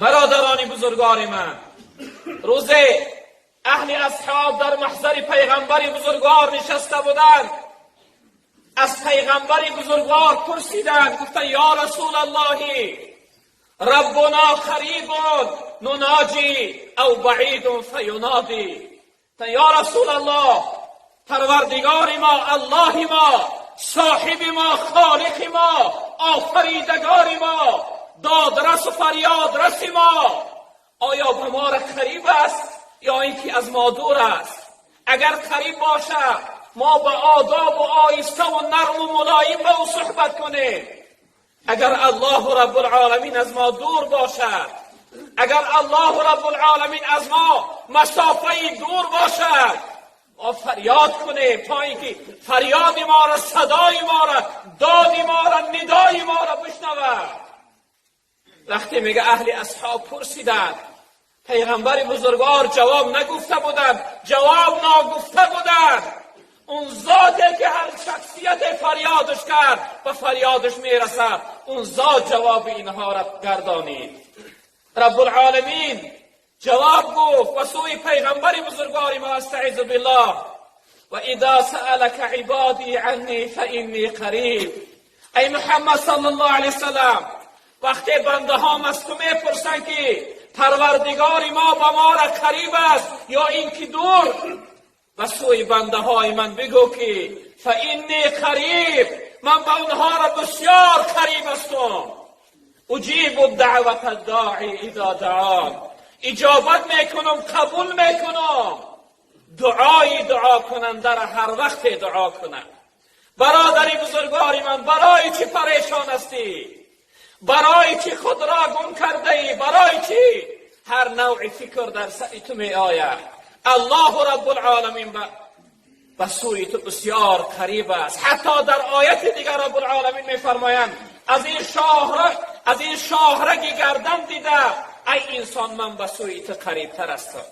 Бародарони бузургвори ман, рӯзе аҳли асҳоб дар маҳзари пайғамбари бузургвор нишаста буданд. Аз пайғамбари бузургвор пурсиданд, гуфтанд: «Ё Расулаллоҳи, Раббуно қарибун нуноҷӣ ав баъидун фаюнодӣ?» Ё Расулаллоҳ, Парвардигори мо, Аллоҳи мо, соҳиби мо, Холиқи мо, Офаридагори мо, додрас ва фарёдраси мо, оё ба мо қариб аст ё инки аз мо дур аст? Агар қариб бошад, мо ба одоб ва оҳиста ва нарм ва мулоим ба ӯ суҳбат кунем. Агар Аллоҳу Раббулъоламин аз мо дур бошад, агар Аллоҳу Раббулъоламин аз мо масофаи дур бошад, мо фарёд кунем, то инки фарёди моро, садои моро, доди моро, нидои моро бишнавад». Вақте мега аҳли асҳоб пурсиданд, пайғамбари бузургвор ҷавоб нагуфта буданд, ҷавоб ногуфта буданд. Он зоте ки ҳар шахсияте фарёдаш кард, ба фарёдаш мерасад, он зот ҷавоби инҳоро гардонид. Раббулъоламин ҷавоб гуфт ба сӯи пайғамбари бузургвори мо: «Астаъизу биллоҳ, ва изо саалака ибодӣ аннӣ фаиннӣ қариб». Эй Муҳаммад саллаллоҳу алайҳи васаллам, вақте бандаҳом аз ту мепурсанд, ки Парвардигори мо ба моро қариб аст ё инки дур, ба сӯи бандаҳои ман бигӯ, ки фаиннӣ қариб, ман ба онҳоро бисёр қариб ҳастам. Уҷибу даъвата доъи изо даъон, иҷобат мекунам, қабул мекунам дуои дуокунандаро, ҳар вақте дуо кунам. Бародари бузургвори ман, барои чӣ парешон ҳастӣ? Барои чӣ худро гум кардаӣ? Барои чӣ ҳар навъи фикр дар сари ту меояд? Аллоҳу Раббулъоламин ба сӯи ту бисёр қариб аст. Ҳатто дар ояти дигар Раббулъоламин мефармоянд: «Аз ин шоҳраг, аз ин шоҳраги гардан дида, ай инсон, ман ба сӯи ту қарибтар ҳастам».